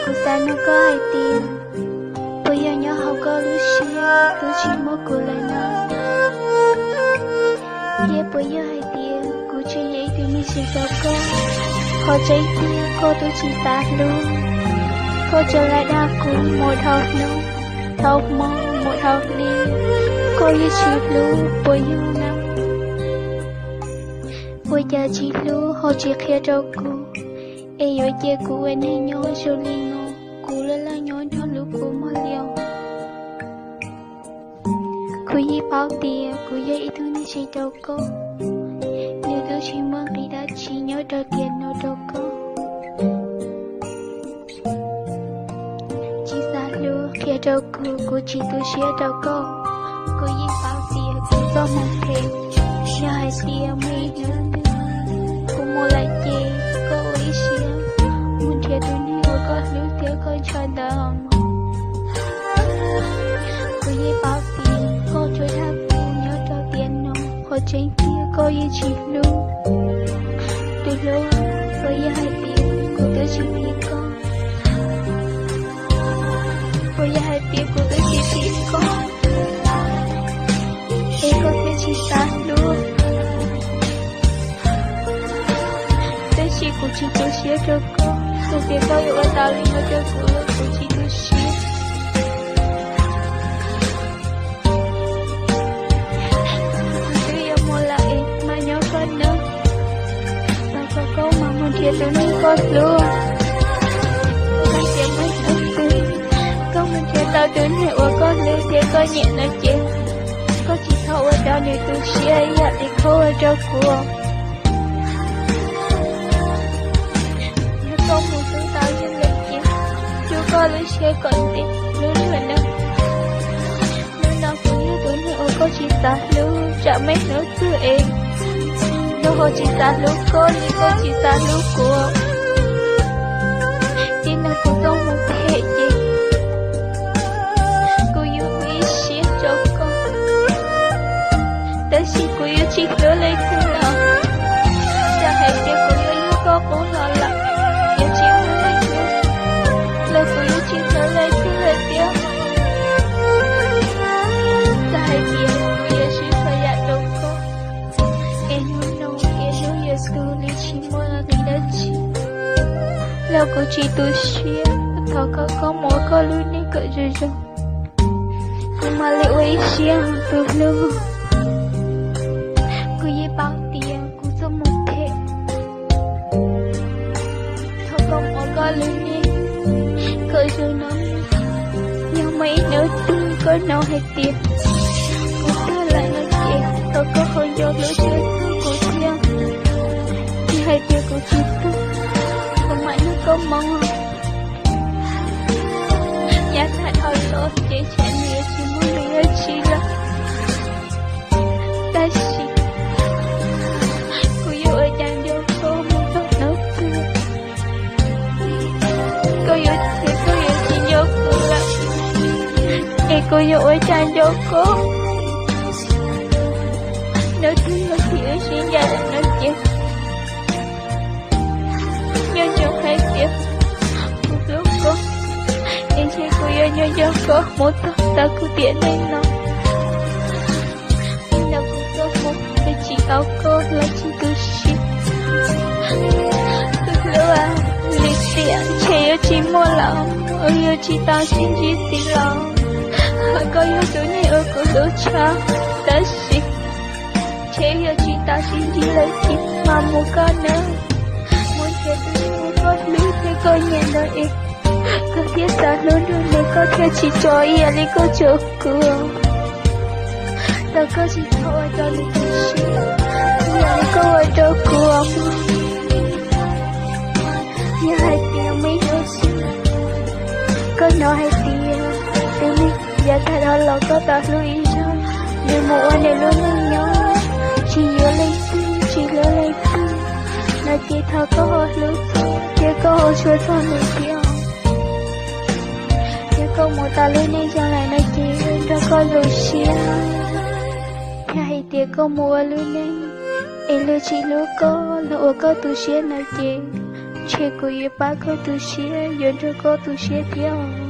Kuv xav nug koj hais tias, puas yog nyob hauv koj lub siab twb tsis muaj kuv lawm no? Thiab puas yog hais tias kuv tseem yog ib tug neeg tsis tau koj? Qhov tseeb tiag koj twb tsis xav hlub, koj tsuas lam dag kuv mus dhau hnub, dhau hmo, mus dhau hli, koj yeej tsis hlub puas yog na? Ua cas tsis hlub ho tsis qhia rau kuv, es yuav cia kuv ua neeg nyob zoo li no, kuv laj laj nyob nrog lub kua muag li os. Kuv yeej paub tias kuv yog ib tug neeg tsis tau koj, nws twb tsis muaj nqis dab tsi nyob rau tiam no rau koj. Tsis xav hlub qhia rau kuv, kuv tsis tu siab rau koj. Kuv yeej paub tias kuv txoj hmoo phem, yog hais tias muaj ib hnub twg kuv mus lawm ces koj ua ib siab mus nrhiav tus neeg uas koj hlub thiab koj ntshaw ntawd os mog. Kuv yeej paub tias koj tsuas dag kuv nyob rau tiam no, qhov tseeb tiag koj yeej tsis hlub. Tus hlub, puas yog hais tias kuv twb tsis phim koj? Puas yog hais tias kuv twb tsis phim koj, es koj thiaj tsis xav hlub? Tab sis kuv tsis tu siab rau koj, txawm tias koj yuav ua tau li no rau kuv los kuv tsis tu siab. Kuv twb yuav mus lawm es mas nyob koj nawb. Thov kom koj mam mus nrhiav tus neeg koj hlub. Txawm tias muaj ib hnub twg koj mus nrhiav tau tus neeg uas koj hlub thiab koj nyiam no ces, koj tsis txhob ua rau nws tu siab ib yam li koj ua rau kuv. Yog koj mus hlub tau yog lawm ces, rub koj lub siab kom ntev hlub luag nawb. Hnub no kuv yog tus neeg uas koj tsis xav hlub, tsam muaj ib hnub twg es koj ho tsis xav hlub koj li koj tsis xav hlub kuv. Txij no kuv txoj hmoo phem ces kuv yuav ua ib siab rau koj, tab sis kuv yuav tsis hlub leej twg lawm. Txawm hais tias kuv yuav yug koj qub los lawm, yuav tsis muaj leej twg, los kuv yuav tsis hlub leej twg lawm thiab. Txawm hais tias kuv yuav sib txhua yam rau koj, es hnub no es hnub yuav tu li tsis muaj nqis dab tsi, los kuv tsis tu siab. Thov kom koj mus ua koj lub neej kom zoo zoo, kuv mam li ua ib siab tus hlub. Kuv yeej paub tias kuv txoj hmoo phem. Thov koj mus ua koj lub neej kom zoo no. Yog muaj ib hnub twg koj hnov hais tias kuv tuag lawm no ces thov koj ho nco hlub thiab hlub kuv thiab. Yog hais tias kuv tsis tuag, kuv mam nrog koj mus. Yav tag dhau los ces tsam nws yuav tsis muaj nqis dab tsi lawm, tab sis kuv yuav ua cas nco koj mus txog hnub twg? Koj yuav, koj yuav tsis nco kuv lawm, es kuv yuav ua cas nco koj? Hnub twg yog thaum wb sib ncaim lawm no ces nco ntsoov hais tias kuv hlub koj, es ntshe kuv yuav nco nco koj mus txog tag kuv tiam neej no. Txij no kuv txoj hmoo twb tsis tau koj los tsis tu siab. Tus hlub, lwm tiam ntshe yuav tsis muaj lawm, yuav tsis tau sib ntsib ntxiv lawm. Koj yog tus neeg uas kuv hlub tshaj, tab sis ntshe yuav tsis tau sib ntsib lawm ces mas mus koj nawb. Mus nrhiav tus neeg uas koj hlub thiab koj nyiam ntawd es koj thiaj xav hlub nrog nws, koj thiaj tsis tso ib yam li koj tso kuv. Thov koj tsis txhob ua rau nws tu siab ib yam li koj ua rau kuv mog. Yog hais tias muaj ib hnub twg koj hnov hais tias tus neeg yav tag dhau los koj tau hlub ib zaug, nws mus ua nws lub neej nyob, tsis yuav leej twg tsis hlub leej twg no ces thov koj ho hlub thiab koj ho tshua txog nws thiab. Yog koj mus tau lub neej zoo lawm no ces nrog koj zoo siab. Yog hais tias koj mus ua lub neej es luag tsis hlub koj los ua koj tu siab no ces Ntshe kuv yuav pab koj tu siab, yuav nrog koj tu siab thiab.